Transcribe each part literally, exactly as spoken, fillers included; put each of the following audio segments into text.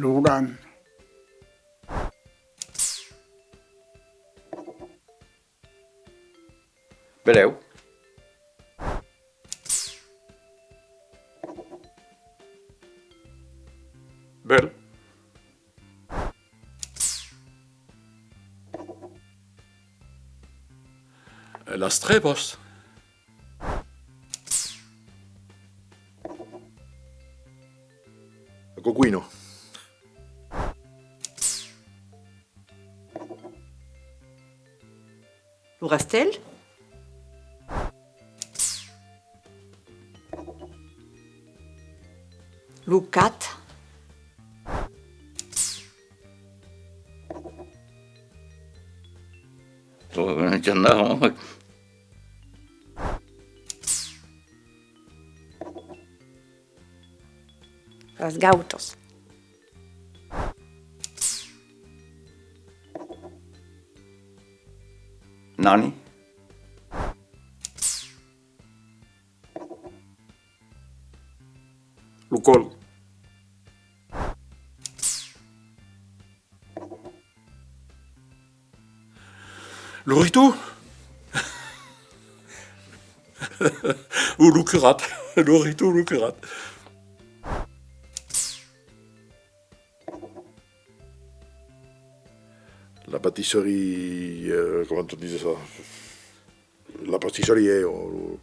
Lo gran. Belèu. Bèl. Las trèvas. Coquina. Lo rastèl. Lo cat. Un gendarme. Las gautas. Nani? Lo còl. Lo riton? O lo curat. Lo riton, lo curat. La pâtisserie, euh, comment on disait ça? La pâtisserie, eh, o lo...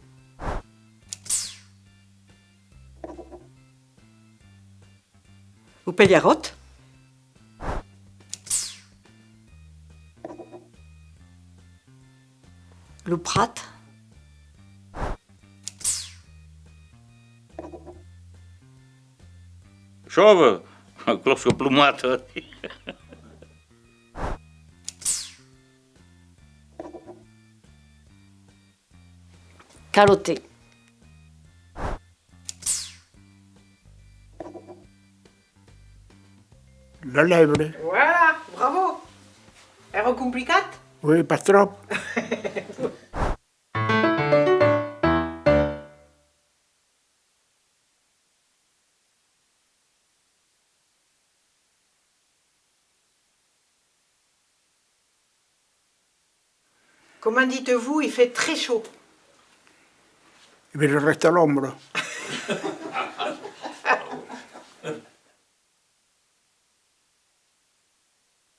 Lo pelharòt. Lo prat. Chauve! Clòsca plomada. Calote. La lèbre. Voilà, bravo! Èra complicat? Oui, pas tròp. Comment dites-vous, il fait très chaud? Eh bien, je reste à l'ombre.